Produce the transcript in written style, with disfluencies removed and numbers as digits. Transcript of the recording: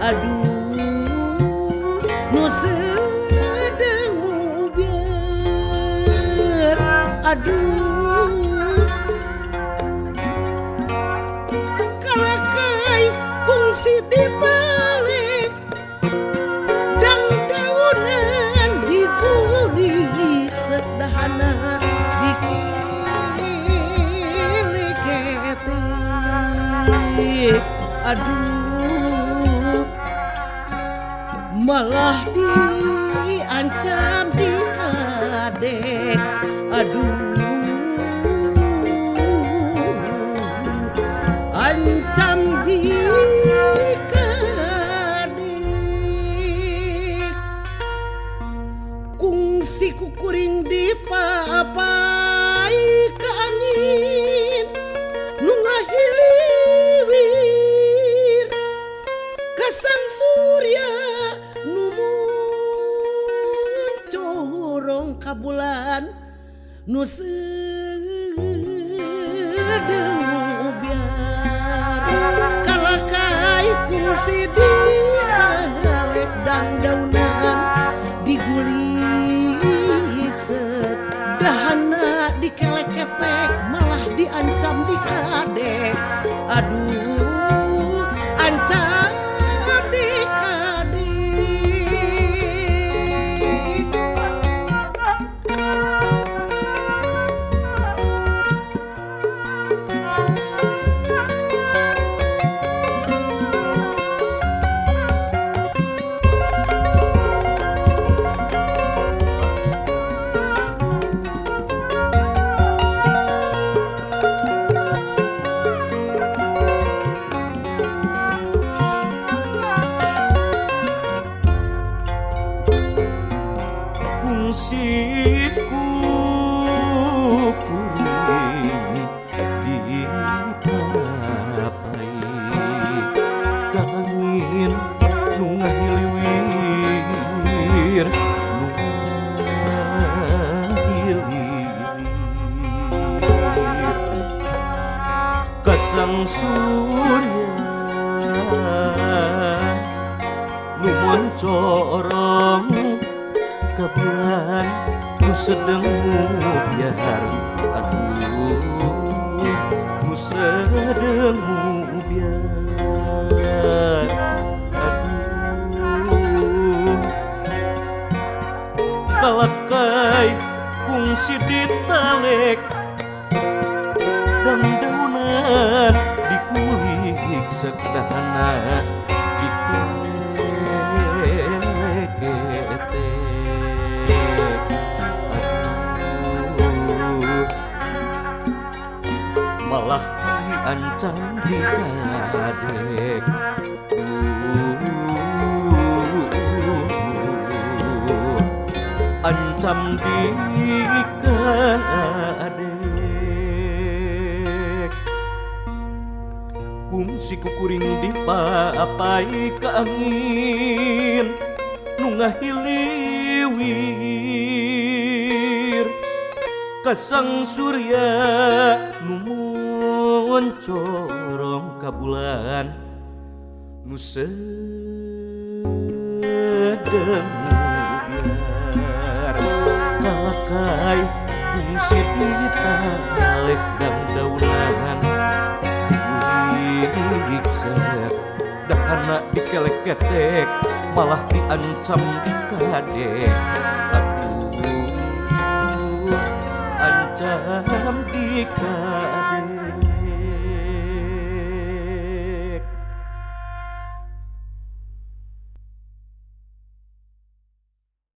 Aduh nu sedeng biar aduh kalakai kungsi ditalik dang daunan digulik sedahana dikiliketik aduh malah diancam dikadek aduh ancam dikadek kungsi kukuring dipapai ka angin nu ngahiliwir kasang surya corong kabulan nu sedeng biar kalakai kungsi dialek dang daunan digulik sedahana dikeleketek malah diancam dikadek aduh ancam kungsiku kuring dipapai ka angin nu ngahiliwir nu ngahiliwir kasang surya nu moncorong kabulan nu sedeng biar aduh nu sedeng biar aduh kalakai kungsi ditalek dan daunan dikulik sedahana dikeketek aduh malah diancam dikadek ancam dikadek kungsi kukuring dipapai ka angin nu ngahiliwir kasang surya nu moncorong ka bulan nu sedeng biar. Kalakai kungsi ditalek dangdaunan Ulik dahana dikelek-ketek malah diancam dikadek. Aduh, ancam dikadek.